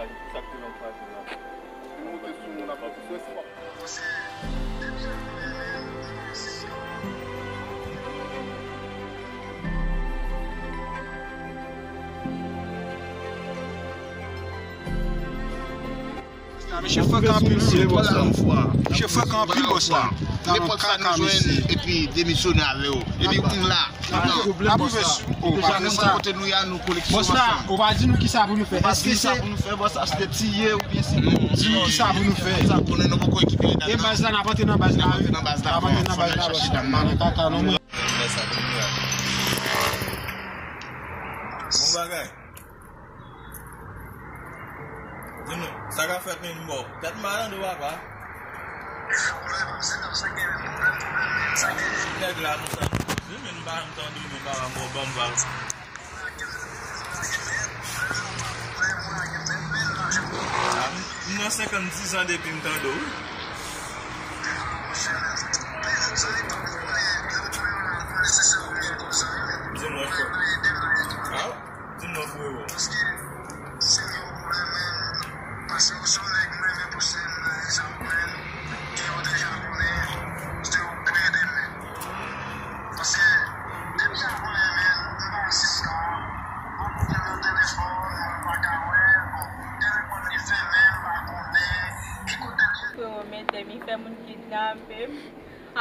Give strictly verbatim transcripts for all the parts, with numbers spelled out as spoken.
Sa k te nan paj la. Li monte sou moun ap fè sou espwa. Misye frekan anpil, wi. Misye frekan anpil, bòs la. Nenpòt sa nou jwenn, epi demisyone avè yo. Epi kounye la, N ap rive sou ou, pa fè sa. Kote nou ye a, nou koleksyon ansanm. Bòs la, ou pa di nou kisa pou nou fè. Èske se... Kisa pou nou fè, bòs, èske tiye oubyen se... Di nou kisa pou nou fè. Sa konnen nou poko ekipe ladan. E baz la, n ap antre nan baz la, wi. N ap antre nan baz la, bòs la. Pa nan kaka non, mwen. Bon bagay. Di nou, sa k ap fèt menm bò? Tèt m pa tande w, papa. Nèg la, nou sa nou koze, men m pa janm tande w, men papa, m ban m val. M nan senkannsis an depi m tande w, wi. Di nou, frè. Di non, frero. Paske se yon pwoblèm, men pase w se yon nèg m renmen pou se m nan sa pwoblèm ke yo deja konnen se ou k ede m. Paske depi avan, men m pa asistan, m ap nan telefòn, mwen pa ka wè, bon, telefòn li fèmen, m pa konnen ki kote l ye. Frero, medam, li fè moun kidnape m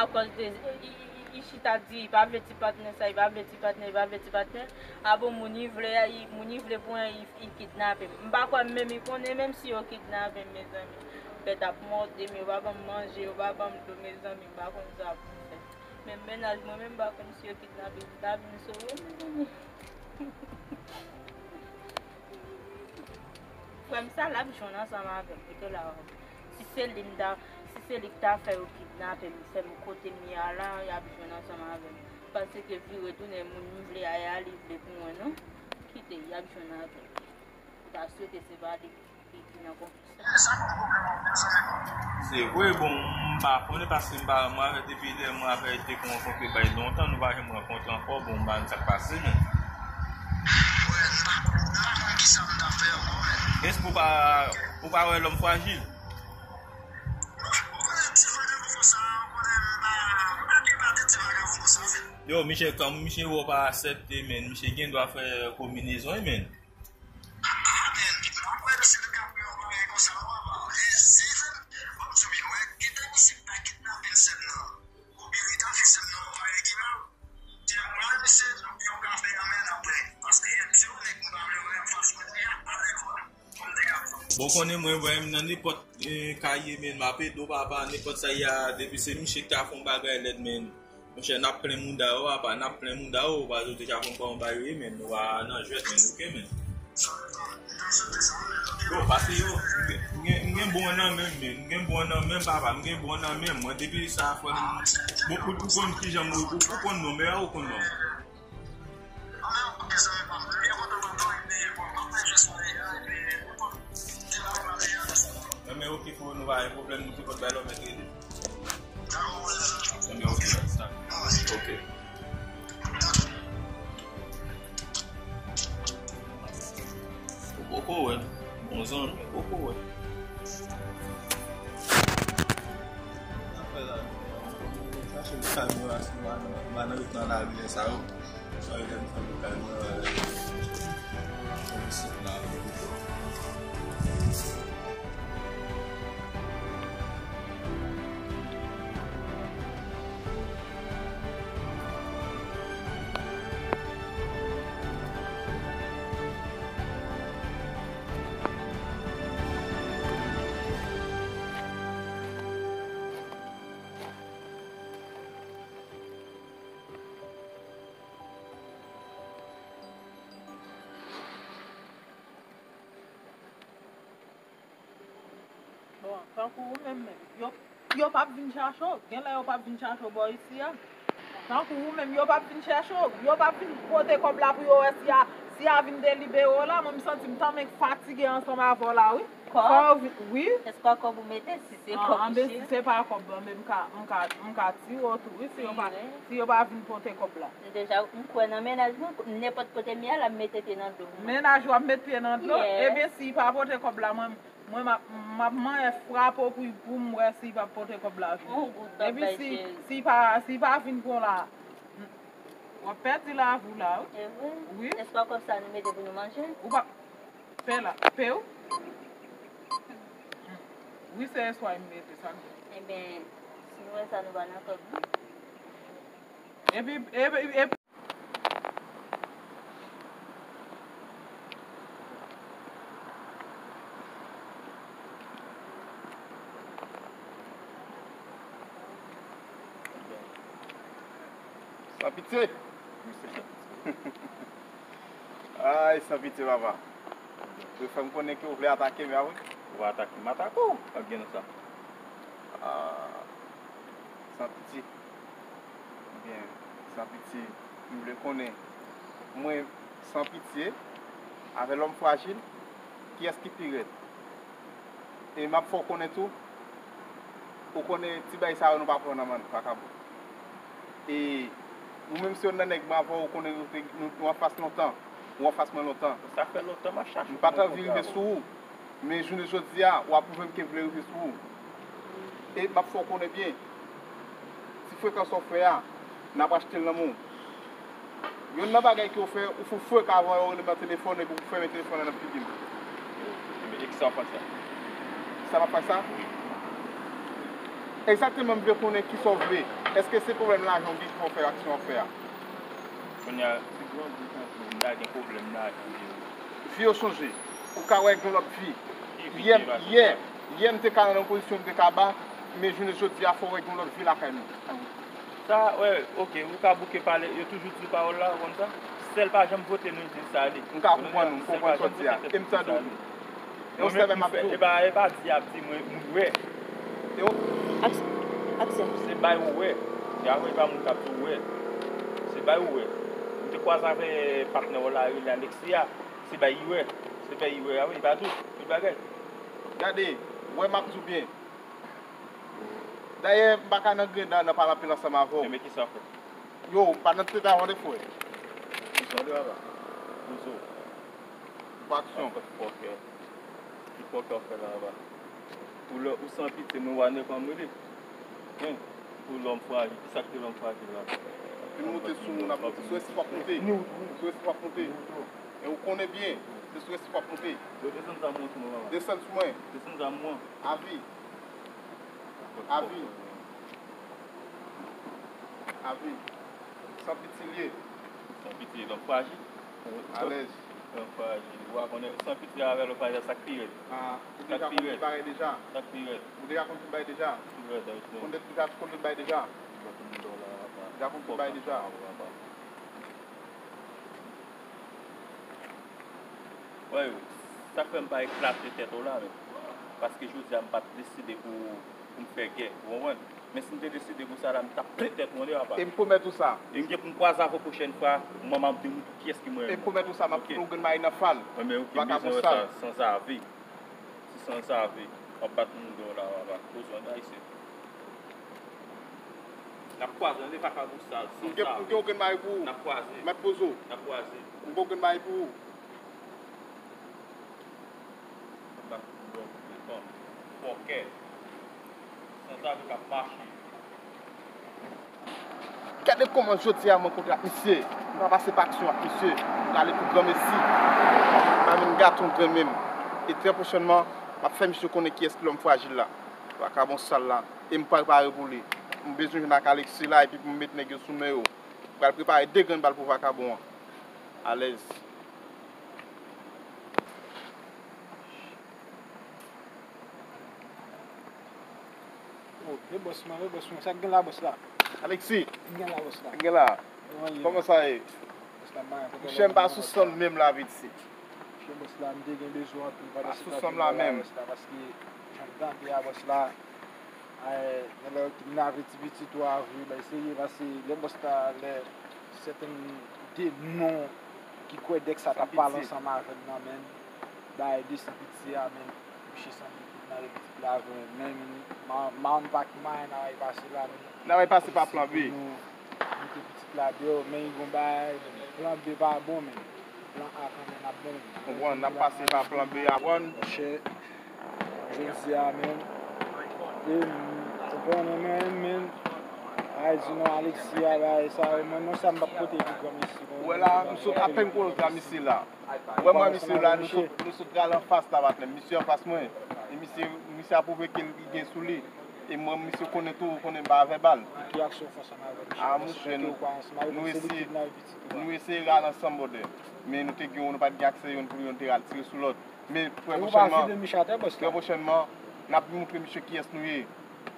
akòz de, li, li, li chita di, li pa vle ti patnè sa, li pa vle ti patnè, li pa vle ti patnè. A bon, moun li vle, li, moun li vle pran, li, li kidnape m. M pa kwè menm li konnen menm si yo kidnape m, mezanmi. Bèt ap mòde m, yo pa ban m manje, yo pa ban m dlo, mezanmi, m pa konn sa pou m fè. Menm mennaj mwen menm, m pa konn si yo kidnape m, m ta vin sove w, mezanmi. Frè m sa, l ap jwenn ansanm avè m, kite la. Si se li m ta, si se li k ta fè yo kidnape m, fè m kote m ye a la, y ap jwenn ansanm avè m. Paske vire tounen moun m vle a, e a li vle pou mwen, non. Kite, y ap jwenn avè m. M ta swete se pa li ki, ki nan konfyans. Se vre, bon, m pa konnen paske m pa, mwen avè l depi lè mwen avè l te konn rankontre bay lontan, nou pa janm rankontre ankò, bon, m pa konn sa k pase, men. Èske ou pa, ou pa wè lòm frajil? Yo, misye, kòm misye wè w pa aksepte, men, misye gen dwa fè konbinezon, men. Bon, konnen mwen, mwen, nan nenpòt, eh, ka ye, men, m ap ede w, papa, nenpòt sa y a, depi se misye ki ta fè yon bagay lèd, men. Monchè, n ap plen mouda yo, apa, n ap plen mouda yo, pa di w deja konn kòman bagay yo ye, men nou pa nan jwèt, men, oke, men. Yo, pase yo, m gen, m gen bon nan men m, men, m gen bon nan men m, papa, m gen bon nan men m. Mwen, depi sa, frè m, bon, ou, ou konn kijan m, ou, ou konn non, men ou konn non. Enben, oke, frè, nou pa gen pwoblèm, nou te konn bay lòm èk rele. Enben, oke, sa. Oke. Ou poko wè, bon zanmi, ou poko wè. Sa fè la, chache kamera sou ba nan, ba nan youn nan lari sa yo. Bon, tankou ou menm menm, yo, yo p ap vin chache w. Genlè yo p ap vin chache w bò isi a. Tankou ou menm, yo p ap vin chache w. Yo p ap vin pote kòb la pou yo wè si a, Si a vin delibere w la, mwen m santi m tanmen fatige ansanm avè w la, wi. Kòb? Fò w vi-, wi. Èske kòb ou mete? Si se kòb, anben, si se pa kòb, anben, m ka, m ka, m ka tire w tou, wi, si yo pa, si yo pa vin pote kòb la. M deja, m kwè nan mennaj mwen, nenpòt kote m ye a, l ap mete pye nan dlo m. Mennaj ou ap met pye nan dlo? Yes. Ebyen, si l pa pote kòb la, mwen, mwen, m ap, m ap manyen frape w pou, pou m wè si l p ap pote kòb la vin. Epi si, si l pa, si l pa vin pran w la, w ap pèdi lavi w la, wi. E vre? Wi. Èske kòb sa nou mete pou nou manje? Ou pa, pè la, pè w? Wi, se esway m mete sa. Ebyen, si nou wè sa, nou ba nan kòb nou. Epi, epi, epi, San pitye. Ay, san pitye, papa. Ou fè m konnen ke w vle atake m, a wi? Ou atake m, atake w. Sa k gen nan sa? Ah, san pitye. Ebyen, san pitye, m vle konnen, mwen, san pitye, avè lòm frajil, kiyès ki pi rèd? E m ap fè w konnen tou, ou konnen ti bagay sa yo nou pa pran nan men vakabon. E ou menm se youn nan nèg m avè w, ou konnen nou te, nou, nou anfas lontan, ou anfas mwen lontan. Sa fè lontan m ap chache pou mwen kontre avè w. M pa t anvi rive sou ou. Men jounen jodi a, w ap pwouve m ke m vle rive sou ou. E m ap fè w konnen byen, ti frekans sa w fè a, n ap achte l nan men w. Youn nan bagay ke w fè, ou fout frek avan yo rele m nan telefòn epi w fèmen telefòn nan nan figi m. Ebyen, e kisa w ap fè sa? Kisa m ap fè sa? Egzakteman, m vle konnen kisa w vle. Èske se pwoblèm lajan w gen ki fè w fè aksyon w ap fè a? Kounye a, si Bondye kontan, m ta gen pwoblèm lajan, wi. Vi yo chanje. Ou ka wè gen yon lòt vi. Yè, yè, yè m te ka nan yon pozisyon m te kaba, men jounen jodi a fò w wè gen yon lòt vi lakay nou. Sa, wè, oke, ou ka bouke pale, yo toujou di pawòl la, ou konn sa? Sèl pa janm vote nou di sa li. M ka konprann ou, m konprann sa w di a. E m tande w. E yon sèl menm ap di w. E pa, e pa di ap di mwen, m wè. E yon Aksyon. Aksyon. Se bay ou wè. Ya wè, e pa moun k ap di w wè. Se bay ou wè. M te kwaze avè patnè w la, rele Alexia. Se bay i wè. Se bay i wè a wi, pa tou. Tout bagay. Gade, wè m ap di w byen. Dayè, m pa ka nan grenn nan, nan pale anpil ansanm avè w. Enben, kisa w fè? Yo, m pa nan tèt avan de frè. Kisa w de papa? Bozo. Ou pa aksyon. Fòkè. Ki fòkè w fè la papa? Pou lè ou san pitye, mwen wè nèg pa m rele. Hein? Pou lòm frajil. Kisa k te lòm frajil la? Vin moute sou moun, ap moute. Sou espas w ap moute. Sou espas w ap moute. E ou konnen byen, se sou espas w ap moute. Yo desann zam mwen sou mwen, papa. Desann sou mwen. Desann zam mwen. Avi. Avi. Avi. San pitye l ye. San pitye, lòm frajil. Alèz. Lòm frajil. Ou pa konnen, san pitye avè lòm frajil, sa k pi rèd. Ah, ou deja konn tout bagay deja. Sa k pi rèd. Ou deja konn tout bagay deja. Pi rèd, wi. Konn deja konn tout bagay deja. Deja konn tout bagay deja. Wè, sa k fè m pa eklate tèt ou la menm. Paske jodi a m pa t deside pou, pou m fè gè, ou konprann? Men si m te deside konsa la, m t ap plen tèt mwen wi, papa. E m pwomèt ou sa. E m gen pou m kwaze avè w pwochèn fwa, mwen m ap di w kiyès ki mwen. E m pwomèt ou sa, m ap fout ou grenn mayi nan fal. Mwen menm ou ki bezwen wè sa, sanzave. Ti sanzave, w ap bat moun deyò la, papa. Koze ann Ayisyen. N ap kwaze, tande vakabon sal, sanzave. M gen yon grenn mayi pou ou. N ap kwaze. Mèt Bozo. N ap kwaze. M gen yon grenn mayi pou ou. Fòkè. Sanzave k ap mache. Gade kòman jodi a mwen kontre ak misye. M pa pase pa aksyon ak misye. M prale pou granmesi. M pa menm gato grenn menm. E trè pwochènman, m ap fè misye konnen kiyès ki lòm frajil la. Vakabon sal la. E m prepare pou li. M bezwen jwenn ak Alexis la epi pou m met nèg yo sou men yo. M pral prepare de grenn bal pou vakabon an. Alèz. Oh, e bòs mwen, e bòs mwen. Sa k gen la, bòs la? Alexis. Sa k gen la, bòs la? Sa k gen la? Kòman sa ye? Bòs la, m pa konnen. Monchè, m pa sou sanm menm la, pitit. Monchè, bòs la, m te gen bezwen anpil pandan se tan la, bòs la, paske jan m tande a, bòs la, ay, nan lè yo kidnape ti pitit ou a, vre, bay serye, paske lè bòs la, lè sèten de non ki kwè Dèks sa t ap pale ansanm avè m nan, menn. Dayè de san piti a, menn. Misye sanble tout nan pitit la vre, menn. Ma- Mawn pa ki mayen nan ay pase la, menn. Nan ay pase pa plan B. Nou mete pitit la deyò, men yon bagay, plan B pa bon, menn. Plan A kanmenm ap bon, menn. Konprann, n ap pase pa plan B a, konprann. Monchè, jodi a, menn. E, konprann, menn, menn. Ay, di non, Alexis a, bagay sa, mwen, non, sa m p ap pote pou granmesi, konprann. Wè la, m sot apèn koz la, misye la. Wè mwen, misye la, nou sot, nou sot rale anfas la, patnè. Misye anfas mwen. E misye, misye ap pwouve ke l gen sou li. E mwen, misye konnen tou, ou konnen m pa avè bal. Ki aksyon w fè ansanm avè misye? Ah, monchè, nou, nou eseye, nou eseye rale ansanm, brother. Men nou te gen, nou pa t gen aksè youn pou youn, te rale tire sou lòt. Men trè pwochènman, trè pwochènman, n ap montre misye kiyès nou ye.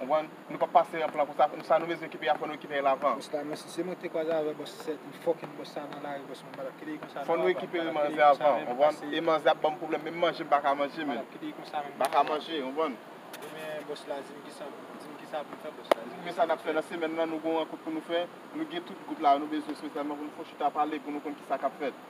Konprann? Nou p ap pase an plan konsa. Sa nou bezwen ekipe a, fò nou ekipe l avan. Bòs la, mwen, si se mwen ki te kwaze avè bòs sèt, fucking bòs sa nan lari, bòs mwen pa t ap kite l konsa non, papa. Fò nou ekipe manzè avan, konprann? E manzè ap ban m pwoblèm, menm manje m pa ka manje, menn. Pa t ap kite l konsa, menn. M pa ka manje, konprann? Ebyen, bòs la, di m kisa, di m kisa pou m fè, bòs la. Di m kisa n ap fè nan semèn nan, nou gen yon rankont pou nou fè. Nou gen tout gwoup la, nou bezwen espesyalman pou nou fè yon chita pale, pou nou konn kisa k ap fèt.